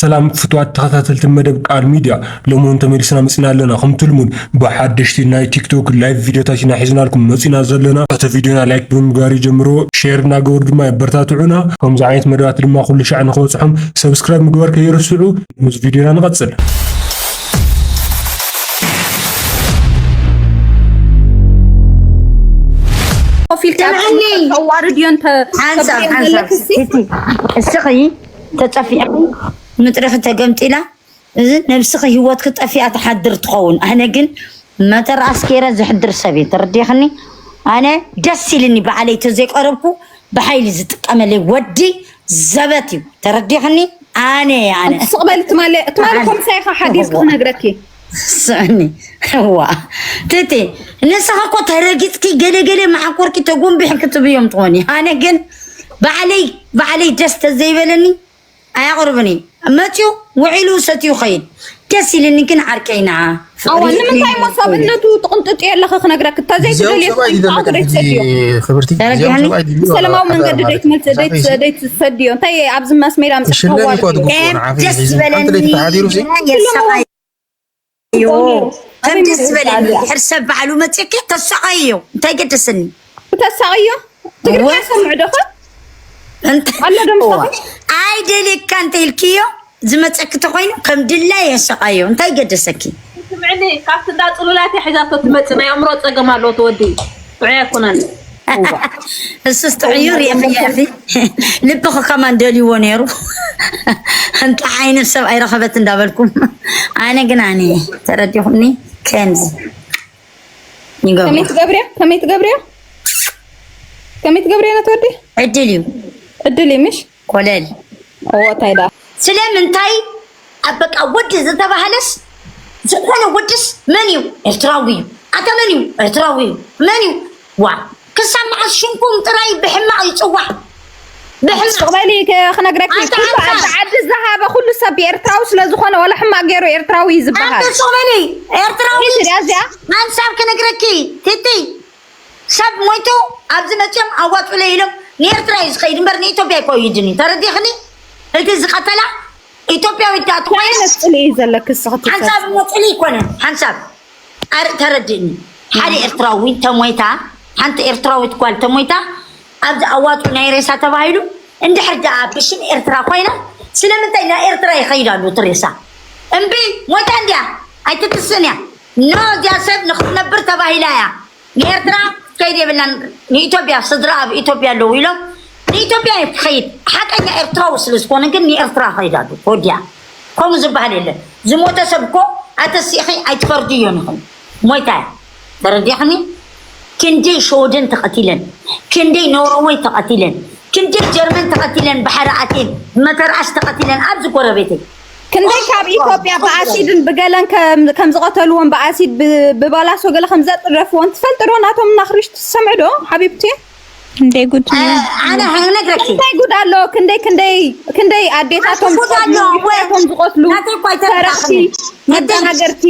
ሰላም ፍቱዋት ተኸታተልቲ መደብ ቃል ሚድያ፣ ሎሚ እውን ተመሊስና መፂና ኣለና። ከምቲ ልሙድ ብሓደሽቲ ናይ ቲክቶክ ላይቭ ቪዲዮታት ኢና ሒዝናልኩም መፂና ዘለና። እቲ ቪዲዮና ላይክ ብምግባር ይጀምሮ፣ ሼር እናገበሩ ድማ የበረታትዑና። ከምዚ ዓይነት መደባት ድማ ኩሉ ሻዕ ንክበፅሖም ሰብስክራይብ ምግባር ከይርስዑ። ምስ ቪዲዮና ንቐፅል። ኮፍ ኢልካ ተባዕኒ። ተዋርድ እዮ እንተ ሓንሳብ ተብርዮ ሓንሳብ ዘለክሲ። እቲ እስኺ ተጸፊዕኺ ምጥርኺ ተገምጢላ፣ እዚ ነብስኺ ህይወትኪ ጠፊኣ ትሓድር ትኸውን። ኣነ ግን መተርኣስ ገይረ ዝሕድር ሰብ እየ፣ ተረዲኽኒ? ኣነ ደስ ኢልኒ ባዕለይ ተዘይቀረብኩ ብሓይሊ ዝጥቀመለይ ወዲ ዘበት እዩ፣ ተረዲኽኒ? ኣነ ኣነ ስቕ በሊ ትማሊ ትማሊ ኣነ። ኮምሳይ ኢኻ ሓዲስኪ ክነግረኪ። ስዕኒ ዋ ትቲ ንስኻ እኮ ተረጊጽኪ ገለ ገለ መዓኮርኪ ተጎንቢሕኪ ትብዮም ትኾኒ። ኣነ ግን ባዕለይ ባዕለይ ደስ ተዘይበለኒ ኣያቕርብኒ። መጽዩ ውዒሉ ሰትዩ ኸይድ። ደስ ኢልኒ ግን ዓርከይ ንዓ። ኣዋ ንምንታይ እሞ ሰብነቱ ትቕንጥጥ የለኸ ክነግረክ ግዜያዊ ተዘይትደልየ ሰብኣይ ድዩ ክዓውደ ዘለካ ደይትሰድዮ። ክብርቲ? ግዜያዊ ተረዲእኒ? ሰብኣይ ድዩ? ሰላማዊ መንገዲ ደይትመልስ ደይትሰድዮ እንታይ ኣብዚ ማስሜዳ ምጽሓዋ ሽለሚ እኮ ትጉ- ኤም ንዓኺ ደስ ሒዙ ዝበለኒ ኣንተ ደይተሓዲሩ ሲ? የሰቓዮ። ከም ደስ ዝበለኒ ድሕር ሰብ ባዕሉ መፅኪ ተሰቓዮ እንታይ ገደሰኒ? ተሳቕዮ ትግርኛ እወ። ሰምዕ ዶኸ? እንተ- ኣሎ ዶ ምሳኺ? እዋ። ኣይደልየካ እንተ ኢልክዮ ዝመፀኪ ተኾይኑ ከም ድላይ የሰቓዮ እንታይ ገደሰኪ? ስምዕኒ ካብቲ እንዳ ፅሉላት እያ ሒዛቶ ትመፅእ ናይ ኣእምሮ ፀገም ኣለዎ ተወዲ ጥዑይ ኣይኮነን። እሱስ ጥዑዩ ሪኢኺ ኢኺ። ልብኺ ከማን ደልይዎ ነይሩ። እንታይ ዓይነት ሰብ ኣይረኸበት እንዳበልኩም። ኣነ ግን ኣነ ተረዲኹምኒ ከምዚ ይገብሩ። ከመይ ትገብርያ ከመይ ትገብርያ ከመይ ትገብርያ ነትወዲ ዕድል እዩ። ዕድል እዩ ምሽ ኮለል። እዎ እንታይ ደኣ ስለምንታይ ኣብ በቃ ወዲ ዝተባህለስ ዝኾነ ወድስ መን እዩ ኤርትራዊ እዩ ኣታ መን እዩ ኤርትራዊ እዩ መን እዩ ዋ ክሳብ መዓስ ሽምኩም ጥራይ ብሕማቕ ይጽዋዕ ብሕማቕ ስቕ በሊ ክ- ክነግረኪ ኣታ ኩሉ ኣታ። ኣብ ዓዲ ዝሃበ ኩሉ ሰብ ኤርትራዊ ስለ ዝኾነ ዋላ ሕማቕ ገይሩ ኤርትራዊ እዩ ዝበሃል ኣንተ ስቕ በሊ ኤርትራዊ ሂድ እያ እዚኣ ሓንሳብ ክነግረኪ ትቲ ሰብ ሞይቱ ኣብዚ መፅዮም ኣዋፅኡለይ ኢሎም ንኤርትራ እዩ ዝኸይድ እምበር ንኢትዮጵያ ኣይኮይድን እዩ ተረዲኽኒ እቲ ዝቐተላ ኢትዮጵያዊት ዳኣ እንታይ ተኾይነ ዓይነት ፅልኢ እዩ ዘለኪ እስኺ ትሰ ሓንሳብ እሞ ፅልኢ ኣይኮነን ሓንሳብ ኣር ተረድእኒ ሓደ ኤርትራዊ ተሞይታ ሓንቲ ኤርትራዊት ጓል ተሞይታ ኣብዚ ኣዋፅኡ ናይ ሬሳ ተባሂሉ እንድሕር ደኣ ብሽም ኤርትራ ኮይና ስለምንታይ ናይ ኤርትራ ይኸይድ ኣሎ እቲ ሬሳ እምቢ ሞይታ እንድያ ኣይትትስእን እያ ኖ እዚኣ ሰብ ንኽትነብር ተባሂላ እያ ንኤርትራ ክትከይድ የብላን ንኢትዮጵያ ስድራ ኣብ ኢትዮጵያ ኣለዉ ኢሎም ንኢትዮጵያ እዩ ክኸይድ ሓቀኛ ኤርትራዊ ስለ ዝኾነ ግን ንኤርትራ ኸይድ ኣሎ ተወዲኣ ከምኡ ዝበሃል የለን ዝሞተ ሰብ እኮ ኣተሲእኺ ኣይትፈርድዮን ኢኹም ሞይታ እያ ተረዲኽኒ ክንደይ ሸወደን ተቐቲለን ክንደይ ኖርወይ ተቐቲለን ክንደይ ጀርመን ተቐቲለን ብሓደ ኣቴን መተርኣስ ተቐቲለን ኣብዚ ጎረቤተይ ክንደይ ካብ ኢትዮጵያ ብኣሲድን ብገለን ከም- ከም ዝቐተልዎም ብኣሲድ ብ- ብባላሶ ገለ ከም ዘጥረፍዎን ትፈልጢ ዶ ናቶም ናኽሪሽ ትሰምዒ ዶ ሓቢብቲ ክንደይ ጉድ ኣነ ሃይነግረኪ እንታይ ጉድ ኣሎ ክንደይ ክንደይ ክንደይ ኣዴታቶም ጉድ ኣሎ፣ ዝቖትሉ፣ ወይ። ኣዴታቶም ዝቐትሉ ናተይ እኮ ኣይተረዳእክን። ሰረቕቲ መደናገርቲ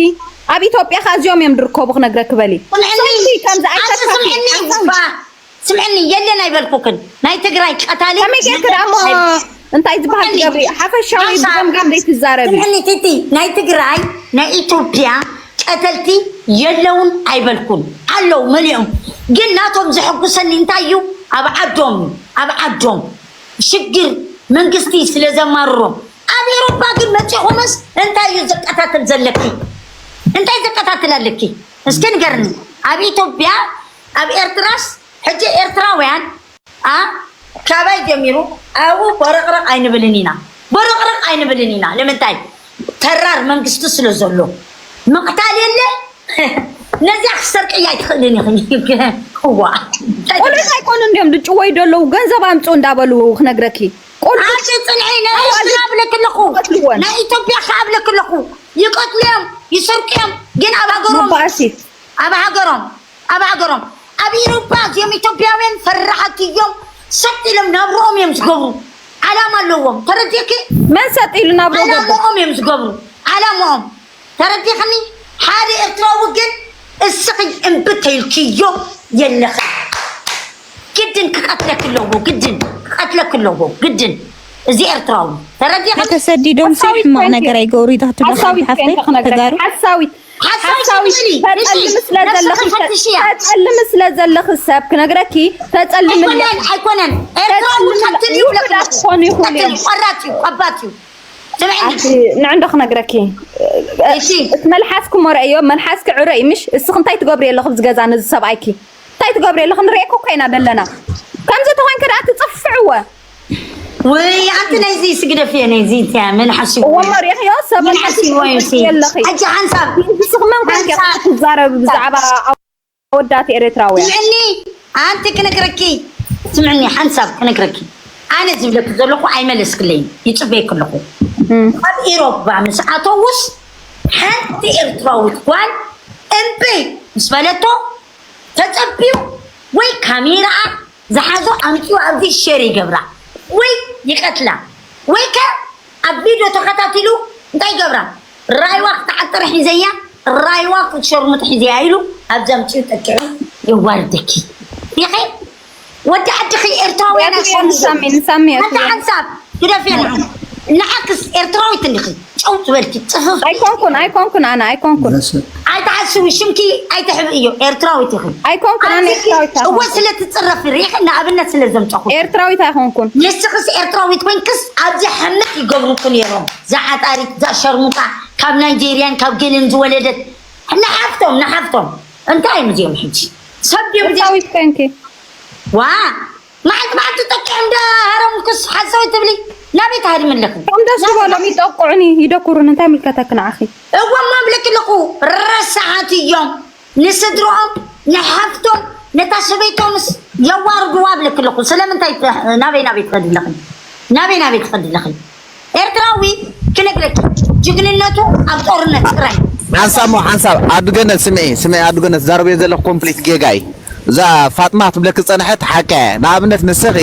ኣብ ኢትዮጵያ ከ እዚኦም እዮም ዝርከቡ ክነግረኪ በሊ ስምዕኒ፣ ሰይቲ ከምዚ ኣቲ ኣይተካፊ ስምዕኒ፣ ሓሳዊ ባ፣ ስምዕኒ የለን ኣይበልኩክን ናይ ትግራይ ቀታሊ ከመይ ጌርኪ ደኣ እሞ እንታይ ዝበሃል ትገብሪ ሓፈሻዊ ሓንሳብ ብገምጋም ዘይትዛረቢ ስምዕኒ ቲቲ ናይ ትግራይ ናይ ኢትዮጵያ ቀተልቲ የለውን ኣይበልኩን ኣለዉ መሊኦም ግን ናቶም ዘሐጉሰኒ እንታይ እዩ ኣብ ዓዶም ኣብ ዓዶም ሽግር መንግስቲ ስለ ዘማርሮም ኣብ ኤሮፓ ግን መፂኹምስ እንታይ እዩ ዘቀታትል ዘለኪ እንታይ ዘቀታትል ኣለኪ እስኪ ንገርኒ ኣብ ኢትዮጵያ ኣብ ኤርትራስ ሕጂ ኤርትራውያን ኣ ካባይ ጀሚሩ ኣብኡ በረቕረቕ ኣይንብልን ኢና በረቕረቕ ኣይንብልን ኢና ንምንታይ ተራር መንግስቲ ስለ ዘሎ ምቕታል የለ ነዚኣ ክሰርቅያ ኣይትኽእልን ኢኺ ዋ ቆልዑት ኣይኮኑ እንዲዮም ዝጭወዩ ዘለዉ ገንዘብ ኣምፁ እንዳበሉ ክነግረኪ ቆልዑት ኣቲ ፅንዒ ናይ ኤርትራ ብለክለኹ ናይ ኢትዮጵያ ከዓ ብለክለኹ ይቀትልዮም ይሰርቅዮም ግን ኣብ ሃገሮም መባእሲ ኣብ ሃገሮም ኣብ ሃገሮም ኣብ ኢሮፓ እዚኦም ኢትዮጵያውያን ፈራሓት እዮም ሰጥ ኢሎም ናብርኦም እዮም ዝገብሩ ዓላማ ኣለዎም ተረዲእኪ መን ሰጥ ኢሉ ናብሮ ገቡ ዓላምኦም እዮም ዝገብሩ ዓላምኦም ተረዲኽኒ ሓደ ኤርትራዊ ግን እስኺ እምቢ ተይልክዮ የለኺ ግድን ክቀትለክ ኣለዎ ግድን ክቀትለክ ኣለዎ ግድን እዚ ኤርትራዊ ተረዲኻ? ተሰዲዶም ሰብ ሓሳዊት ሕማቕ ኮንኪ። ነገር ኣይገብሩ ኢዳቱ ሓሳዊት ሓፍተይ ኮንኪ ክነግረኪ። ተጋሩ ሓሳዊት ሓሳዊት ሓሳዊት ትበሊ። ተጸልሚ እሺ፣ ስለ ነብስኺ ዘለኺ ፈትሽያ። ተጸልሚ ስለ ዘለኺ ሰብ ክነግረኪ ተጸልሚ ኣይኮነን ኣይኮነን። ኤርትራዊ ቀትል እዩ ብለኪ። ክኾኑ ይኽእሉ እዮም። ቀትል እዩ፣ ቆራጥ እዩ፣ ቆባጥ እዩ። ስምዕኒ ንዕንዶ ክነግረኪ እሺ እቲ መልሓስኪ መርአዮ። መልሓስኪ ዕረ እዩ ምሽ? እስኺ እንታይ ትገብሪ ኣለኹ ኣብዚ ገዛ ነዚ ሰብኣይኪ? እንታይ ትገብሪ ኣለኹ? ንርእየኪ እኮ ኢና ዘለና። ከምዚ ተኾይንኪ ደኣ ትጽፍዕዎ። ወይ ኣንቲ ነዚ ስግደፍ እየ ነዚ እትያ መልሓስ እዩ። እወ መሪእኽዮ ሰብ መልሓስ እዩ ወይ እሲ የለኺ። ሕጂ ሓንሳብ ንስኺ መን ኮንኪ ሓንሳብ ትዛረቢ ብዛዕባ ኣወዳት ኤርትራውያን? ስምዕኒ ኣንቲ ክነግረኪ ስምዕኒ ሓንሳብ ክነግረኪ ኣነ ዝብለኪ ዘለኹ ኣይመለስክለይን ይጽበየኪ ኣለኹ። ኣብ ኢሮባ ምስ ኣተውስ ሓንቲ ኤርትራዊት ጓል እምበይ ምስ በለቶ ተጸብዩ ወይ ካሜራኣ ዝሓዞ ኣምጺኡ ኣብዚ ሸር ይገብራ ወይ ይቀትላ ወይ ከ ኣብ ቪድዮ ተኸታቲሉ እንታይ ይገብራ? ራይዋ ክትዓጥር ሒዘያ ራይዋ ክትሸርሙጥ ሒዘያ ኢሉ ኣብዚ ኣምጺኡ ጠቂዑ የዋርደኪ። ይኸ ወዲ ዓድኺ ኤርትራውያን ንሳሚ ንሳሚ ሓንቲ ሓንሳብ ግደፍየና። ንዓክስ ኤርትራዊት እንዲኺ ጨው ዝበልኪ ጽፍፍ ኣይኮንኩን ኣይኮንኩን ኣነ ኣይኮንኩን ኣይትሓስዊ ሽምኪ ኣይትሕብእዮ ኤርትራዊት ኢኺ። ኣይኮንኩን ኣነ ኤርትራዊት እወ ኣይኮንኩን ስለ ትጽረፊ ሪኢኺ ንኣብነት ስለ ዘምጻኹ ኤርትራዊት ኣይኮንኩን ንስኽስ ኤርትራዊት ኮይንክስ ኣብዚ ሓመድ ይገብሩኩ ነይሮም። እዛ ዓጣሪት እዛ ሸርሙጣ ካብ ናይጄርያን ካብ ገልን ዝወለደት ንሓፍቶም ንሓፍቶም እንታይ እዮም እዚኦም ሕጂ ሰብ ድዮም እዚኦም? ኤርትራዊት ኮንኪ ዋ መዓልቲ መዓልቲ ጠቂዖም ዳሃረሙክስ ሓሳዊ ትብሊ ናበይ ትሃድሚ ኣለኺ? ከም ደስ ዝበሎም ይጠቅዑኒ ይደኩሩኒ እንታይ ምልከተክ ንዓኺ እወ እሞ እብለኪ ኣለኹ ረሳሓት እዮም ንስድርኦም ንሓፍቶም ነታ ሰበይቶምስ የዋርድዋ እብለኪ ኣለኹ ስለምንታይ ናበይ ናበይ ትኸዲ ኣለኺ ናበይ ናበይ ትኸዲ ኣለኺ ኤርትራዊ ክነግረኪ ጅግንነቱ ኣብ ጦርነት ጥራይ ሓንሳብ ሞ ሓንሳብ ኣዱ ገነት ስምዒ ስምዒ ኣዱ ገነት ዛረብዮ ዘለኹ ኮምፕሊት ጌጋ እዩ እዛ ፋጥማ ትብለኪ ዝጸንሐት ሓቂ እያ ንኣብነት ንስኺ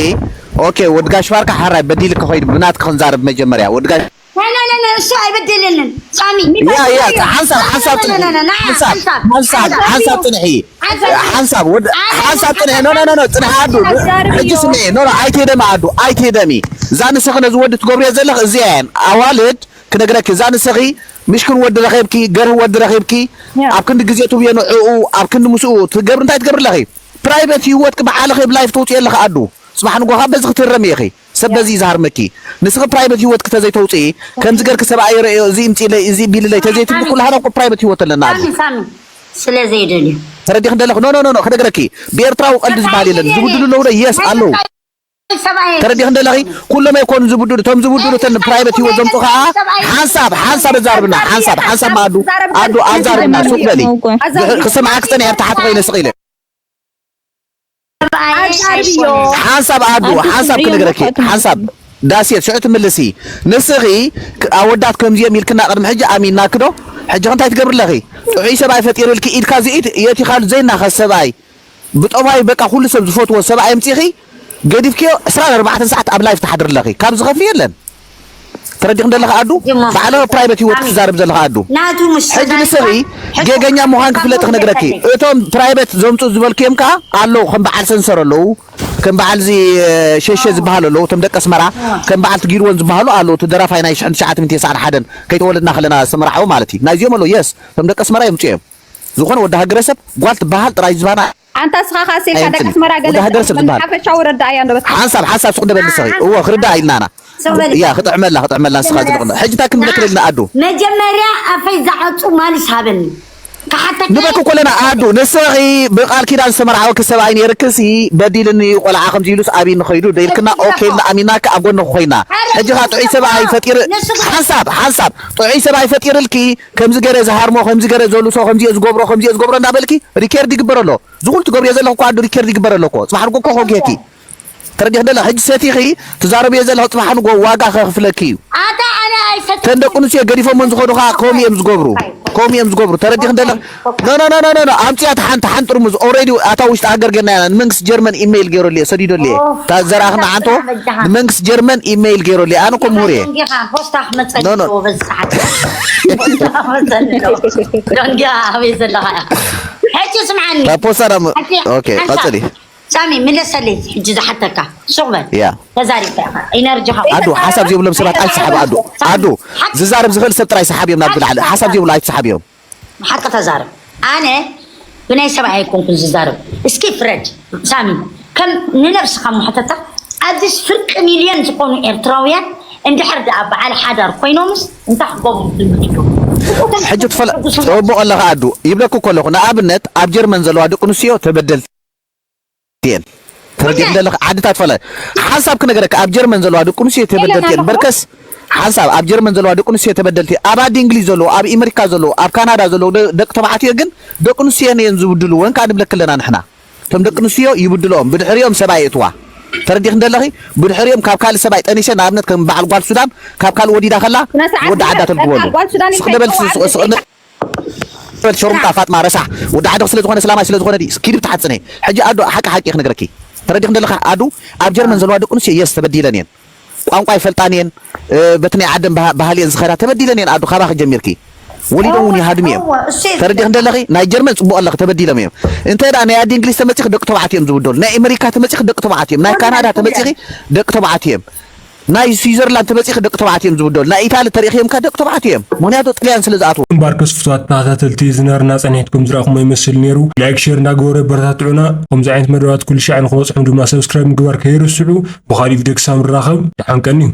ኦኬ ወዲ ጋሽ ባርካ ሓራይ በዲልኪ ኮይዱ ብናትኪ ክንዛረብ መጀመርያ ወዲ ጋሽ ላላላላ እሱ ኣይበደለንን ሳሚ ያ ያ ሓንሳብ ሓንሳብ ጽንሒ ሓንሳብ ሓንሳብ ሓንሳብ ጽንሒ ሓንሳብ ወዲ ሓንሳብ ጽንሒ ኖ ኖ ኖ ጽንሒ ኣዱ ሕጂ ስምዒ ኖ ኖ ኣይትሄደሚ ኣዱ ኣይትሄደሚ እዛ ንስኺ ነዚ ወዲ ትገብርዮ ዘለኺ እዚኣ እየን ኣዋልድ ክነግረኪ እዛ ንስኺ ምሽክን ወዲ ረኺብኪ ገርህ ወዲ ረኺብኪ ኣብ ክንዲ ግዜ ትብዮ ንዕኡ ኣብ ክንዲ ምስኡ ትገብሪ እንታይ ትገብሪ ኣለኺ ፕራይበት ህይወትኪ ብዓልኺ ብላይፍ ተውፅዮ ኣለኺ ኣዱ ጽባሕ ንጎኻ በዚ ክትህረሚ ኢኺ ሰብ በዚ እዩ ዝሃርመኪ ንስኺ ፕራይበት ህይወትኪ ተዘይተውፅኢ ከምዚ ገርኪ ሰብኣይ ረእዮ እዚ ይምፅኢለይ እዚ ቢልለይ ተዘይትብሊ ኩላህና እኮ ፕራይበት ህይወት ኣለና ኣዱ ሳሚ ሳሚ ስለ ዘይደልዩ ተረዲኺ እንደለኺ ኖ ኖ ኖ ክነግረኪ ብኤርትራዊ ቀልዲ ዝበሃል የለን ዝብድሉ ኣለዉ ዶ የስ ኣለዉ ሰብኣይ ተረዲኺ እንደለኺ ኩሎም ኣይኮኑ ዝብድሉ እቶም ዝብድሉ እተን ፕራይበት ህይወት ዘምፁ ከዓ ሓንሳብ ሓንሳብ ኣዛርብና ሓንሳብ ሓንሳብ ማኣዱ ኣዱ ኣዛርብና ሱቅ በሊ ክሰምዓኪ ፀኒሐ ኣብ ታሕቲ ኮይነ ስቕ ኢለ ሓንሳብ ኣዱ ሓንሳብ ክነግረኪ ሓንሳብ ዳሴት ሽዑ ትምልሲ ንስኺ ኣወዳት ከምዚኦም ኢልክና ቅድሚ ሕጂ ኣሚንናኪ ዶ ሕጂ እንታይ ትገብሪ ኣለኺ ጥዑይ ሰብኣይ ፈጢርልኪ ኢድካ ዝኢድ የእቲኻሉ ዘይናኸስ ሰብኣይ ብጠባይ በቃ ኩሉ ሰብ ዝፈትዎ ሰብኣይ ኣምፂኺ ገዲፍክዮ ዕስራን ኣርባዕተን ሰዓት ኣብ ላይፍ ትሓድሪ ኣለኺ ካብ ዝኸፊ የለን ተረዲኺ እንደለኻ ኣዱ ባዕልኺ ፕራይበት ህይወት ትዛረብ ዘለኻ ኣዱ ናቱ ምስ ሕጂ ንስኺ ጌገኛ ምዃን ክፍለጥ ክነግረኪ እቶም ፕራይበት ዘምፁ ዝበልክዮም ከዓ ኣለዉ ከም በዓል ሰንሰር ኣለዉ ከም በዓል እዚ ሸሸ ዝበሃል ኣለዉ እቶም ደቂ ኣስመራ ከም በዓል ትጊርዎን ዝበሃሉ ኣለዉ እቲ ደራፋይ ናይ ሽሕን ትሽዓተ ሚእትን ተስዓን ሓደን ከይተወለድና ከለና ዝተመራሕዎ ማለት እዩ ናይዚኦም ኣለዉ የስ እቶም ደቂ ኣስመራ የምፅኦም ዝኾነ ወዲ ሃገረሰብ ጓል ትበሃል ጥራይ ዝባና ኣንታ ስኻ ካሴልካ ደቂ ኣስመራ ገለ ሓፈሻዊ ረዳእያ እንዶ በስ ሓንሳብ ሓንሳብ ስቕ ደበል ንስኺ እዎ ክርዳእ ኢልናና ያ ክጥዕመላ ክጥዕመላ ንስኻ ዝልቕነ ሕጂ እንታይ ክንብለክ ደልና ኣዱ መጀመርያ ኣፈይ ዝዓፁ ማልስ ሃበኒ ክሓተካ ንበክ ኮለና ኣዱ ንስኺ ብቃል ኪዳን ዝተመርዓወኪ ሰብኣይ ነይርክሲ በዲልኒ ቆልዓ ከምዚ ኢሉስ ኣብይ ንኸይዱ ደኢልክና ኦኬ ኢልና ኣሚናኪ ኣብ ጎንኺ ኮይና ሕጂ ካ ጥዑይ ሰብኣይ ፈጢር ሓንሳብ ሓንሳብ ጥዑይ ሰብኣይ ፈጢርልኪ ከምዚ ገይረ ዝሃርሞ ከምዚ ገይረ ዘልሶ ከምዚ ዝገብሮ ከምዚ ዝገብሮ እንዳበልኪ ሪኬርድ ይግበር ኣሎ ዝኹሉ ትገብርዮ ዘለኹ እኮ ኣዱ ሪኬርድ ይግበር ኣሎ እኮ ጽባሕ ንጎ እኮ ኮጌኪ ተረዲኽ ደለ ሕጂ ሰቲኺ ትዛረብዮ ዘለኹ ጽባሕ ንጎ ዋጋ ከኽፍለኪ እዩ ኣታ ኣነ ኣይፈት ተን ደቂ ኣንስትዮ ገዲፎሞን ዝኾኑ ኸዓ ከምኡ እዮም ዝገብሩ ከምኡ እዮም ዝገብሩ ተረዲኽ ደለ ኖ ኖ ኖ ኖ ኖ ኣምፅያ ተሓን ተሓን ጥርሙዝ ኦሬዲ ኣታ ውሽጢ ሃገር ገና ኢና ንመንግስቲ ጀርመን ኢሜይል ገይረሉ እየ ሰዲደሉ እየ እታ ዘርኣኽና ዓንቶ ንመንግስቲ ጀርመን ኢሜይል ገይረሉ እየ ኣነ እኮ ምሁር እየ ጌኻ ፖስታ ክመፀኒ ኖ ኖ ኣለዎ በዚ ሰዓት ፖስታ ክመፀኒ ኣለዎ ደንጊያ ኣበይ ዘለኻ ሕጂ ስምዓኒ ካብ ፖስታ ናብ ኦኬ ቀፅሊ ሳሚ ምለሰለይ ሕጂ ዝሓተካ ሱቕ በል። ያ ተዛሪብካ ኢኻ ኢነርጂኻ ኣዱ ሓሳብ ዘይብሎም ሰባት ኣይትሰሓብ። ኣዱ ኣዱ ዝዛረብ ዝኽእል ሰብ ጥራይ ሰሓብ እዮም። ናብ ዝለዓለ ሓሳብ ዘይብሎ ኣይትሰሓብ እዮም። ሓቂ ተዛረብ። ኣነ ብናይ ሰብ ኣይኮንኩን ዝዛረብ። እስኪ ፍረድ ሳሚ፣ ከም ንነብስኻ ምሕተታ ኣብዚ ፍርቂ ሚልዮን ዝኾኑ ኤርትራውያን እንድሕር ደኣ በዓል ሓዳር ኮይኖምስ እንታይ ክገብሩ ዝምድዱ? ሕጂ ትፈለ ጽቡቕ ኣለኻ ኣዱ ይብለኩ ከለኹ ንኣብነት ኣብ ጀርመን ዘለዋ ደቂ ኣንስትዮ ተበደልቲ እየን። ተረዲእኺ ዘለኺ ዓድታት ፈለ ሓንሳብ ክነገረካ ኣብ ጀርመን ዘለዋ ደቂ ኣንስትዮ ተበደልቲ እየን። በርከስ ሓንሳብ ኣብ ጀርመን ዘለዋ ደቂ ኣንስትዮ ተበደልቲ ኣብ ዓዲ እንግሊዝ ዘለዉ ኣብ ኣሜሪካ ዘለዉ ኣብ ካናዳ ዘለዉ ደ- ደቂ ተባዕትዮ ግን ደቂ ኣንስትዮ እየን ዝብድሉ ወን ከዓ ንብለኪ ኣለና ንሕና እቶም ደቂ ኣንስትዮ ይብድልኦም ብድሕሪኦም ሰብኣይ የእትዋ ተረዲእኺ እንደለኺ ብድሕሪኦም ካብ ካልእ ሰብኣይ ጠኒሰ ንኣብነት ከም በዓል ጓል ሱዳን ካብ ካልእ ወዲዳ ከላ ስነ ስርዓት ወዲ ዓዳ ግበር። ተልግበሉ በዓል ጓል ሱዳን ስቕ ንበል ይፈትዋ ስቕ- ስቕ ን- በል ሸሩምጣ ፋጥማ ረሳሕ ወዲ ዓደ ስለ ዝኾነ ስላማይ ስለ ዝኾነ ድዩ ኪድ ብትሓት ፅነ ሕጂ ኣዶ ሓቂ ሓቂ ክነግረኪ ተረዲኽ እንደለኻ ኣዱ ኣብ ጀርመን ዘለዋ ደቂ ኣንስትዮ የስ ተበዲለን እየን ቋንቋ ይፈልጣን እየን እ፣ በቲ ናይ ዓደን ባህ- ባህሊ እየን ዝኸዳ ተበዲለን እየን ኣዱ ካባኺ ጀሚርኪ ወሊዶም እውን ይሃድሙ እዮም እወ፣ እሱ እዩ ተረዲኽ እንደለኺ ናይ ጀርመን ፅቡቕ ኣለኺ ተበዲሎም እዮም እንተ ደኣ ናይ ኣዲ እንግሊዝ ተመፂኺ ደቂ ተባዕትዮ እዮም ዝብደሉ ናይ ኣሜሪካ ተመፂኺ ደቂ ተባዕትዮ እዮም ናይ ካናዳ ተመፂኺ ደቂ ተባዕትዮ እዮም ናይ ስዊዘርላንድ ተመፂኺ ደቂ ተባዕትዮ እዮም ዝብደሉ ናይ ኢታሊ ተሪእኽዮም ከ ደቂ ተባዕትዮ እዮም ምክንያቱ ጥልያን ስለ ዝኣትዎ እምበኣርከስ ፍቱዋት ተኸታተልቲ እዚ ናርና ጸኒሕትኩም ዝረኣኹሞ ይመስል ነይሩ። ላይክ ሼር እንዳገበሩ የበረታትዑና። ከምዚ ዓይነት መደባት ኩሉ ሻዕ ንክበጽሖም ድማ ሰብስክራይብ ምግባር ከይርስዑ። ብኻሊእ ቪድዮ ክሳብ ንራኸብ ደሓን ቀንዩ።